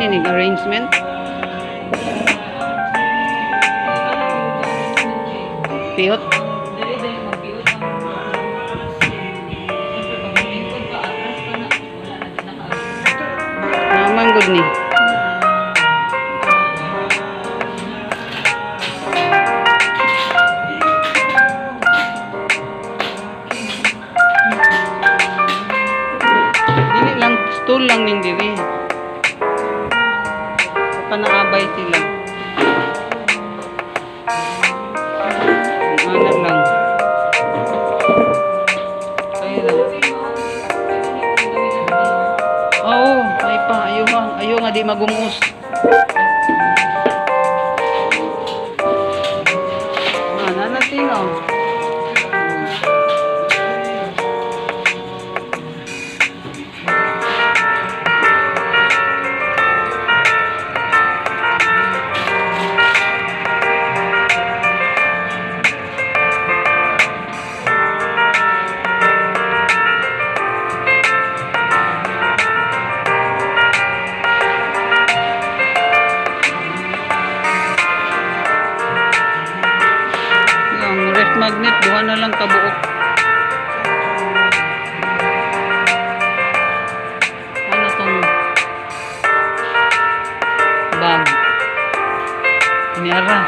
ni arrangement. Piyot. Dali dali magpiot ang. Siyempre, pag lumingkod ka, atras ka na. Wala na din naka. Naman gud ni. Dili lang stool lang ning diri. Panaabay sila. Ana lang. Kaya lang. Oo, may pa. Ayo ha. Ayo nga di magumos. Ah, nanatin oh. Ang ref magnet, duha na lang kabuok. Ano tong bag? Niara.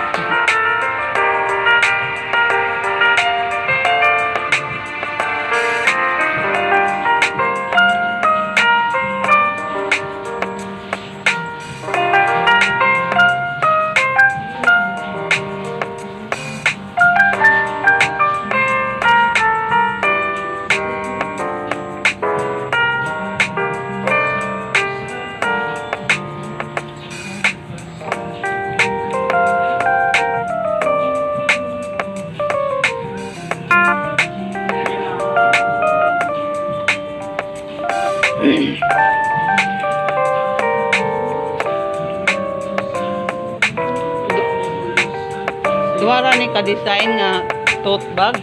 Duha ra ni ka-design nga tote bag.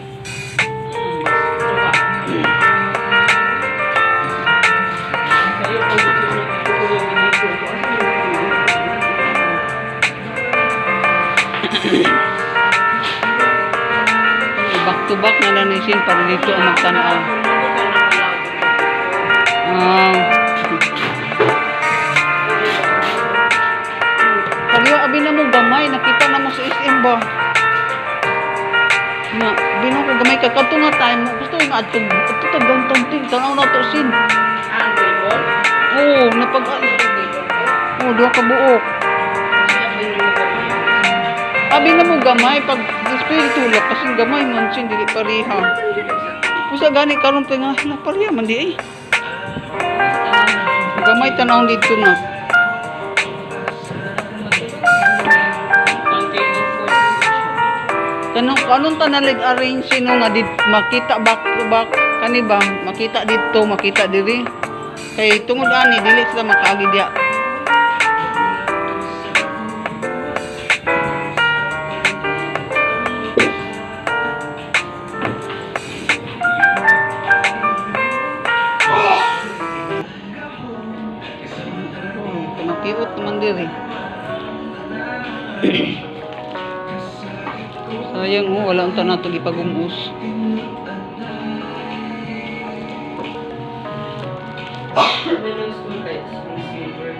Back to back na lang ni Shin para dito ang magtanaw. Ah. Pareho abi na mo gamay, nakita na mo sa SM ba? Na, abi na ko gamay ka kadto nga time mo gusto ko nga adto adto ta downtown tin tanaw na to sin. Ah, ang table? Oo, napag Oh, duha ka buok. Abi na mo gamay pag display tulak kasi gamay man sin dili pareha. Pusa gani karon pa nga hala pareha man di ay. Gamay tanaw dito na. Ang table for Kanong kanon ta nalig arrange sino nga dit makita back to back kani ba makita dito, makita diri, kay tungod ani dili sila makaagi diya. Oh, mapiot naman diri. Sayang oh, wala unta nato gipagumos. Meron school kay school silver.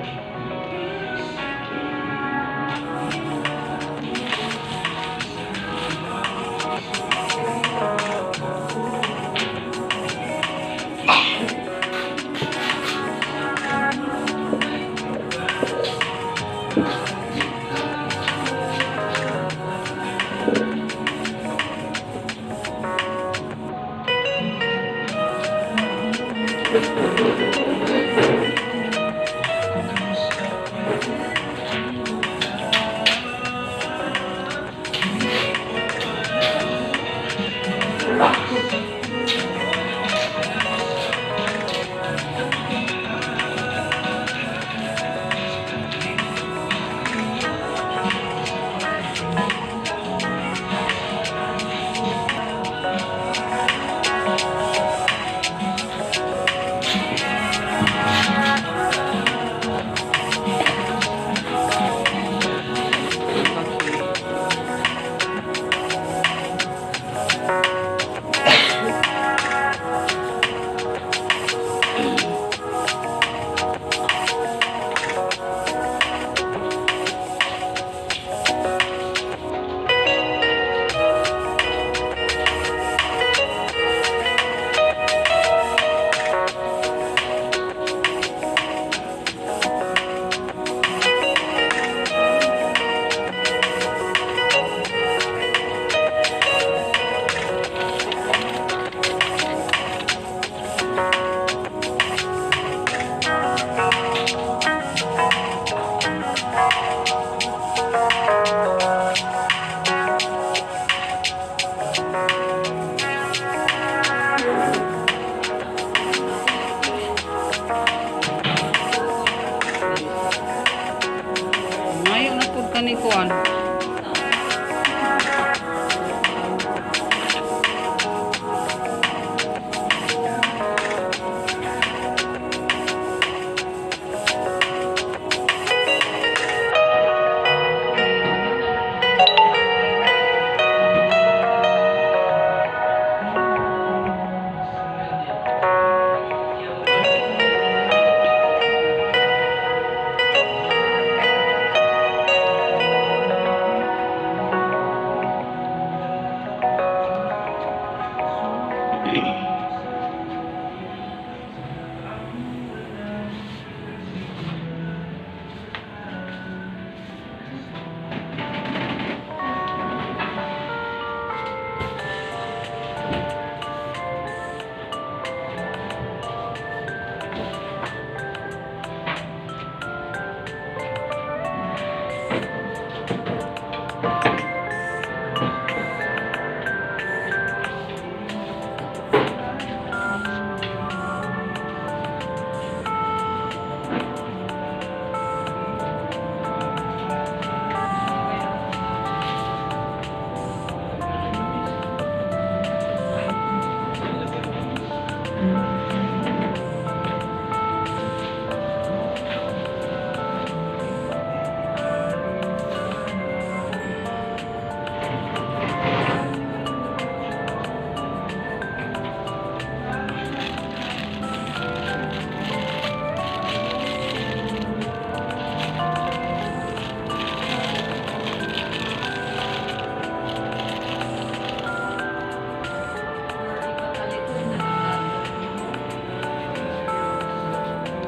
kuan.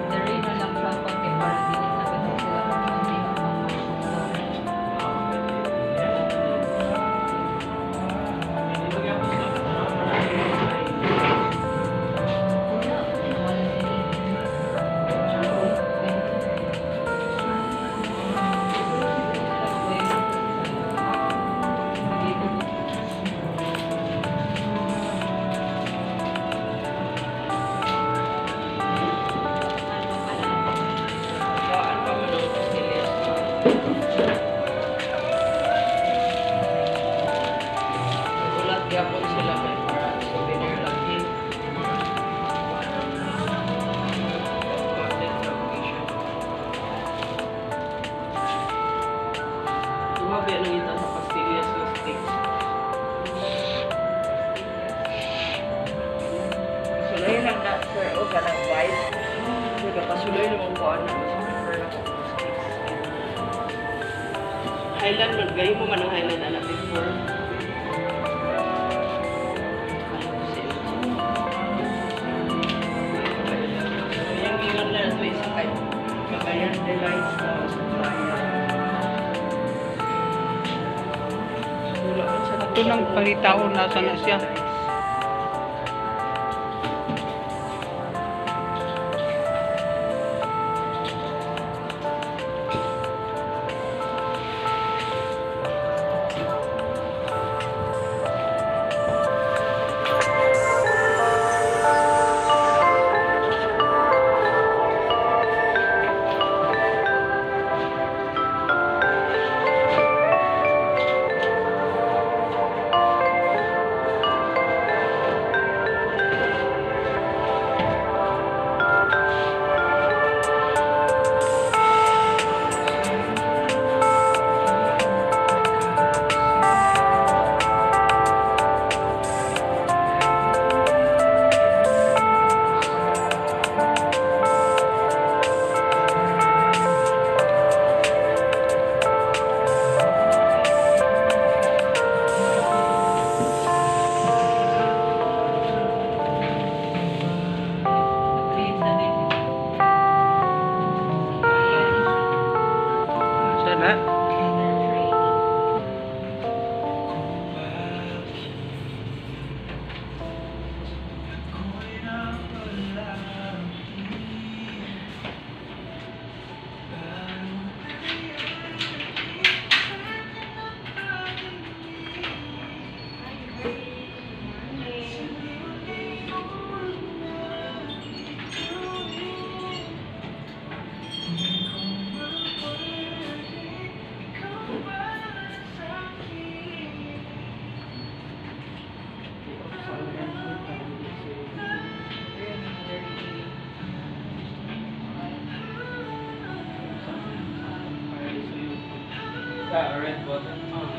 Dari na lang siya konti para dili na kasi sila magkunti ang pang. Wala, wala sila. Waan pa mo ng pastillas. Ulat gyapon sila kay para souvenir lagi. Content sa occasion. Duha ba nang ita sa pastillas nga sticks? Sulay lang na, sir. O, kanang white. Sir, kapasulay naman ko ano, mas prefer na ko ang sticks. Highland man, gayo mo man ang Highland anak before. Yung ingon na ito isa kay Cagayan de Lights daw sa playa. Wala man siya. Ito nang palitaon nasa na siya. Ah, red button.